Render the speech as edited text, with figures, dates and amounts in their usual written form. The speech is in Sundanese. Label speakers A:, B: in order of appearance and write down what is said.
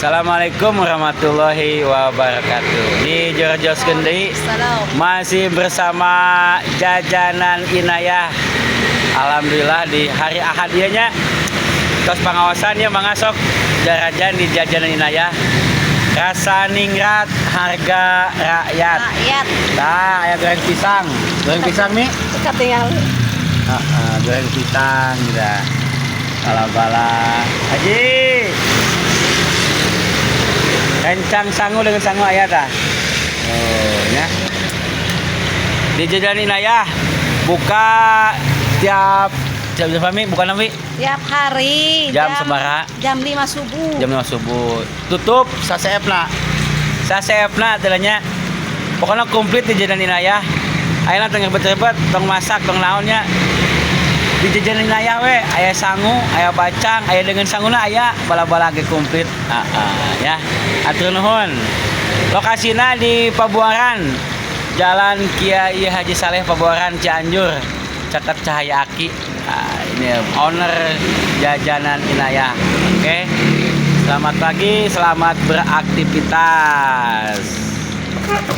A: Assalamualaikum warahmatullahi wabarakatuh. Di Jorjoskeun deui
B: Salam.
A: Masih bersama Jajanan Inayah. Alhamdulillah di hari Ahad ieu nya. Tos pangaosan ya, mangga sok jarajan di Jajanan Inayah. Rasa ningrat, harga rakyat.
B: Rakyat.
A: Nah, aya goreng pisang. Goreng pisang nih.
B: Ketinggalan.
A: Heeh, goreng pisang gitu. Bala-bala. Haji. Rencang sangu dengan sangu aya tah. Oh, ya. Di Jajanan Inayah buka tiap tiap jam Mi, bukan Mi?
B: Tiap hari.
A: Jam sabaraha?
B: Jam 5 subuh.
A: Jam 5 subuh. Tutup saseepna. Saseepna teh nya. Pokoknya komplit di Jajanan Inayah. Ayeuna tong ribet-ribet, tong masak, tong naon nya. Di Jajanan Inayah we, aya sangu, aya bacang, aya dengan sanguna aya, bala-bala ge komplit. Ah, ah, ya. Atur nuhun. Lokasina di Pabuaran. Jalan Kiai Haji Saleh, Pabuaran, Cianjur. Caket Cahaya Aki. Nah, ini owner Jajanan Inayah. Oke. Selamat pagi, selamat beraktivitas.